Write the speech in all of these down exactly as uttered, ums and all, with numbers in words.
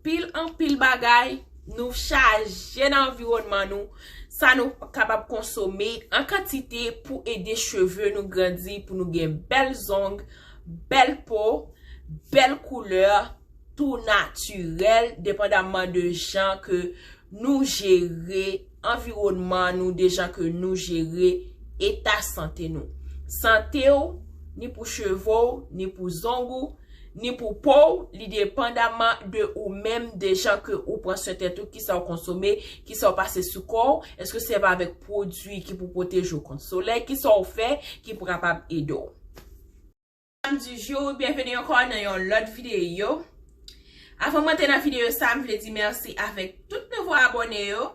Pil anpil bagay nou chaje nan anviwònman nou, sa nou kapab konsome an kantite pou ede cheve nou grandi, pou nou gen bèl zong, bèl po, bèl koulè, tou natirèl, depandamman de jan ke nou jere anviwònman nou, de jan ke nou jere eta sante nou. Sante w, ni pou cheve w, ni pou zong ou, ni pou po w, li depandamman de ou menm, de jan ke ou pran swen tèt ou, kisa w konsome, kisa w pase sou kò w, èske w sèvi avèk pwodui ki pou pwoteje w kont solèy, kisa w fè ki pou kapab ede w. Mesdames du jour, byenveni ankò nan yon lòt videyo. Avan m antre nan videyo sa, m vle di mèsi avèk tout nouvo abòne yo.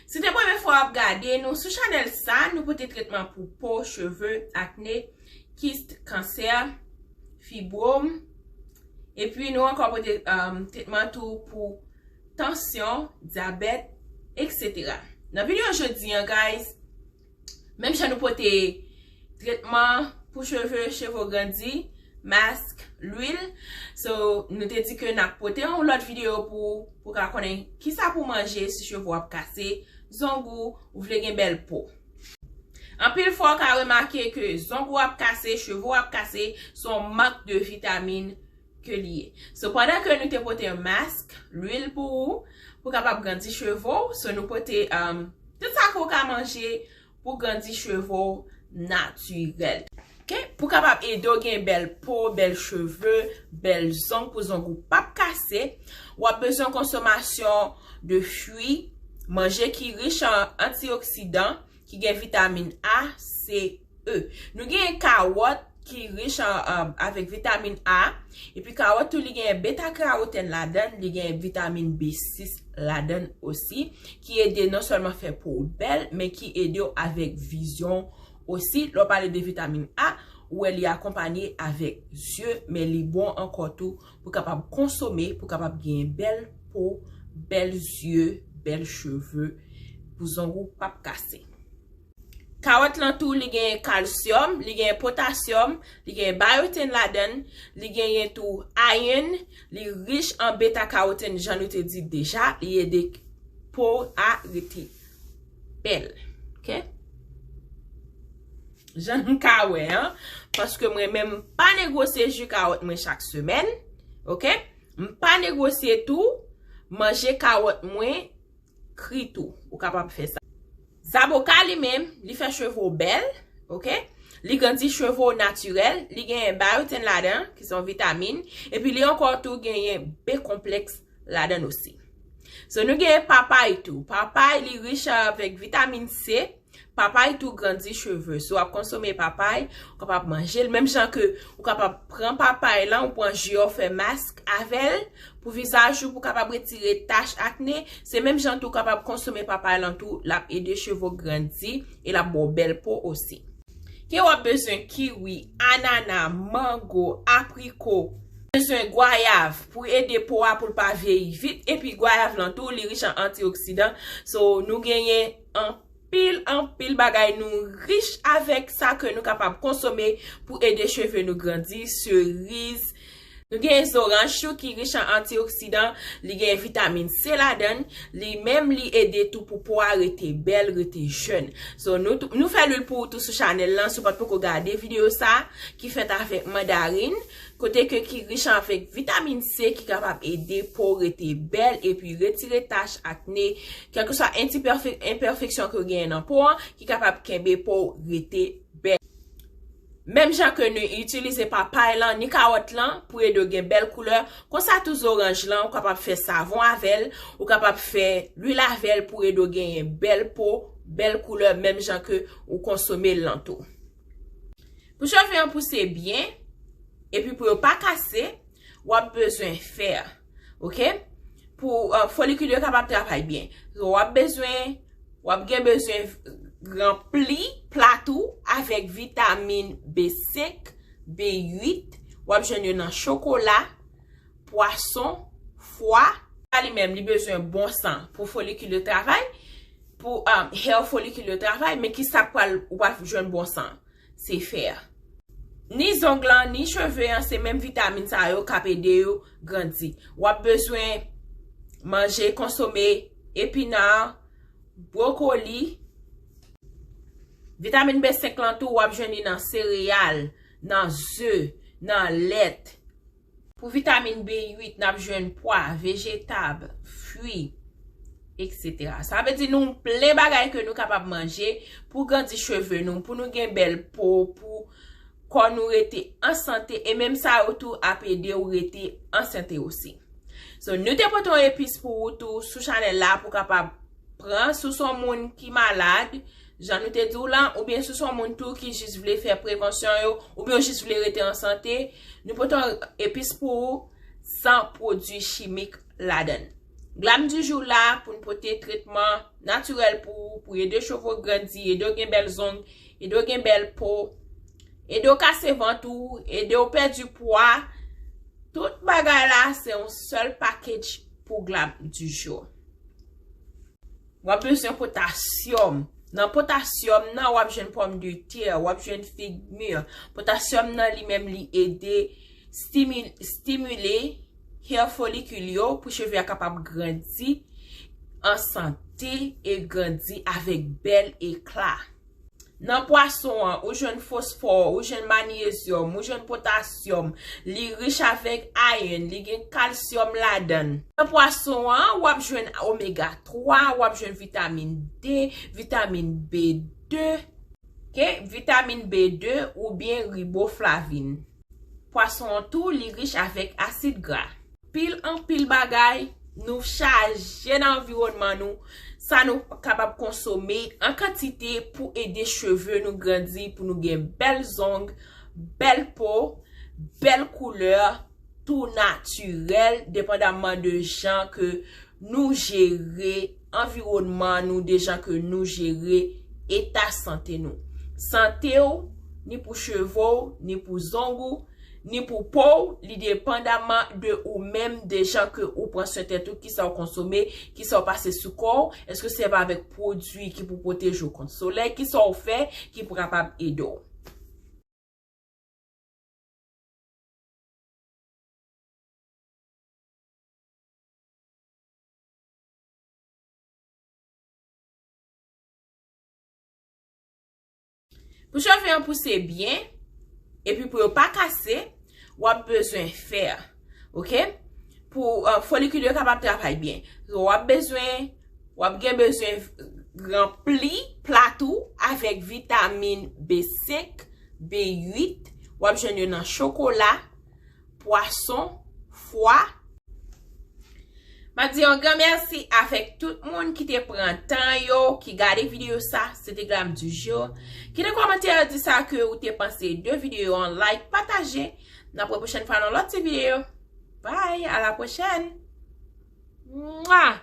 Si se premye fwa w ap gade nou sou chanèl sa, nou pote tretman pou po, cheve, akne, kis, kansè, fibwòm, epi nou ankò pote, um, tretman tou pou tansyon, dyabèt, et cetera. Nan videyo jodi an, guys, menm jan nou pote tretman pou cheve, cheve w grandi, mask, lwil. So, nou te di ke n ap pote yon lòt videyo pou, pou ka konnen kisa pou manje si cheve w ap kase, zong ou, ou vle gen bèl po. Anpil fwa, w ka remake ke zong ou ap kase, cheve w ap kase, se yon mank de vitamin ke li ye. So, pandan ke nou te pote yon mask, lwil pou ou, pou kapab grandi cheve w, so nou pote, um, tout sa ke w ka manje pou grandi cheve w natirèl. Ok? Pou kapab ede w gen bèl po, bèl cheve, bèl zong pou zong ou p ap kase, w ap bezwen konsomasyon de fwi, manje ki rich an antioksidan, ki gen vitamin A, C, E. Nou gen kawòt ki rich an, an, avèk vitamin A, epi kawòt tou li gen beta karotèn ladan l, li gen vitamin B sis ladan l osi, ki ede non sèlman fè po w bèl, men ki ede w avèk vizyon osi. Lè w pale de vitamin A, ou wè li akonpanye avèk zye, men li bon ankò tou pou kapab konsome, pou kapab gen bèl po, bèl zye, bèl cheve, pou zong ou p ap kase. Kawòt lan tou, li gen kalsyòm, li gen potasyòm, li gen biotin ladan l, li genyen tou iron, li rich an beta karotèn, jan nou te di deja, li ede po a rete bèl. Ok? Jan nou ka wè an, paske mwen menm m pa negosye ji kawòt mwen chak semèn. Ok? M pa negosye tou manje kawòt mwen kri tou. Ou kapab fè sa. Zaboka li menm, li fè cheve w bèl, ok? Li grandi cheve w natirèl, li genyen biotin ladan, ki se yon vitamin, epi li ankò tou genyen B konplèks ladan l osi. So, nou genyen papay tou. Papay, li rich avèk vitamin C. Papay tou grandi cheve. Si w ap konsome papay, ou kapab manje l. Menm jan ke ou kapab pran papay lan, ou pran ji a, ou fè mask avè l pou vizaj ou, pou kapab retire tach akne. Se menm jan tou, ou kapab konsome papay lan tou, l ap ede cheve w grandi e l ap ba w bèl po osi. Ke w ap bezwen kiwi, anana, mango, apriko, bezwen gwayav pou ede po a pou l pa vyeyi vit. Epi gwayav lan tou, li rich an antioksidan. So, nou genyen anpil, anpil bagay. Nou rich avèk sa ke nou kapab konsome pou ede cheve nou grandi. Seriz. Nou genyen zoranj tou ki rich an antioksidan. Li genyen vitamin C ladan l. Li menm li ede tou pou po a rete bèl, rete jèn. So, nou tou, nou fè lwil pou ou tou sou chanèl lan. Si w pa t poko gade videyo sa ki fèt avèk mandarin, kote ke ki rich avèk vitamin C ki kapab ede po w rete bèl epi retire tach akne, kèlkeswa enpèfeksyon ke w genyen nan po an, ki kapab kenbe po w rete bèl. Menm jan ke nou itilize papay lan, ni kawòt lan pou ede w gen bèl koulè, konsa tou zoranj lan, ou kapab fè savon avè l, ou kapab fè lwil avè l pou ede w genyen bèl po, bèl koulè, menm jan ke ou konsome l lan tou. Pou cheve an pouse byen, epi pou yo pa kase, w ap bezwen fè, ok? Pou, euh, folikil yo kapab travay byen. So, w ap bezwen, w ap gen bezwen ranpli plat ou avèk vitamin B senk, B uit, w ap jwenn yo nan chokola, pwason, fwa. Sa li menm, li bezwen bon san pou folikil yo travay, pou, um, hair folikil yo travay, men ki sa k pral, ou pral jwenn bon san? Se fè. Ni zong lan, ni cheve an, se menm vitamin sa yo k ap ede yo grandi. W ap bezwen manje, konsome epina, bwokoli. Vitamin B senk lan tou, w ap jwenn li nan sereyal, nan ze, nan lèt. Pou vitamin B uit, n ap jwenn pwa, vejetab, fwi, etsetera. Sa vle di nou plen bagay ke nou kapab manje pou grandi cheve nou, pou nou gen bèl po, pou kò nou rete an sante, e menm sa yo tou ap ede w rete an sante osi. So, nou te pote yon epis pou ou tou sou chanèl la pou kapab pran si w se yon moun ki malad, jan nou te di w lan, oubyen si w se yon moun tou ki jis vle fè prevansyon yo, oubyen w jis vle rete an sante, nou pote yon epis pou ou san pwodui chimik ladan l. Glam di jou la pou n pote tretman natirèl pou ou, pou ede cheve w grandi, ede w gen bèl zong, ede w gen bèl po, ede w kase vant ou, ede w pèdi pwa. Tout bagay la, se yon sèl package pou Glam di jou. W ap bezwen potasyòm. Nan potasyòm nan, w ap jwenn pòmdetè, w ap jwenn fig mir. Potasyòm nan, li menm, li ede stimi-, stimile hair follicle yo pou cheve a kapab grandi an sante e grandi avèk bèl ekla. Nan pwason an, ou jwenn fosfò, ou jwenn manyezyòm, ou jwenn potasyòm, li rich avèk iron, li gen kalsyòm ladan l. Nan pwason an, w ap jwenn omega twa, w ap jwenn vitamin D, vitamin B de, ok, vitamin B de oubyen riboflavin. Pwason an tou, li rich avèk asid gra. Pil anpil bagay, nou chaje nan anviwònman nou, sa nou kapab konsome an kantite pou ede cheve nou grandi, pou nou gen bèl zong, bèl po, bèl koulè, tou natirèl, depandamman de jan ke nou jere anviwònman nou, de jan ke nou jere eta sante nou. Sante w, ni pou cheve w, ni pou zong ou, ni pou po w, li depandamman de ou menm, de jan ke ou pran swen tèt ou, kisa w konsome, kisa w pase sou kò w, èske w sèvi avèk pwodui ki pou pwoteje w kont solèy, kisa w fè ki pou kapab ede w. Pou cheve an pouse byen, epi pou yo pa kase, w ap bezwen fè, ok? Pou, euh, folikil yo kapab travay byen. So, w ap bezwen, w ap gen bezwen ranpli plat ou avèk vitamin B senk, B uit, w ap jwenn yo nan chokola, pwason, fwa. M ap di yon gran mèsi avèk tout moun ki te pran tan yo, ki gade videyo sa, se te Glam di jou. Kite kòmantè, di sa ke ou te panse de videyo an, like, pataje. N ap wè pwochèn fwa nan lòt ti videyo. Bye, à la prochaine. Mwa!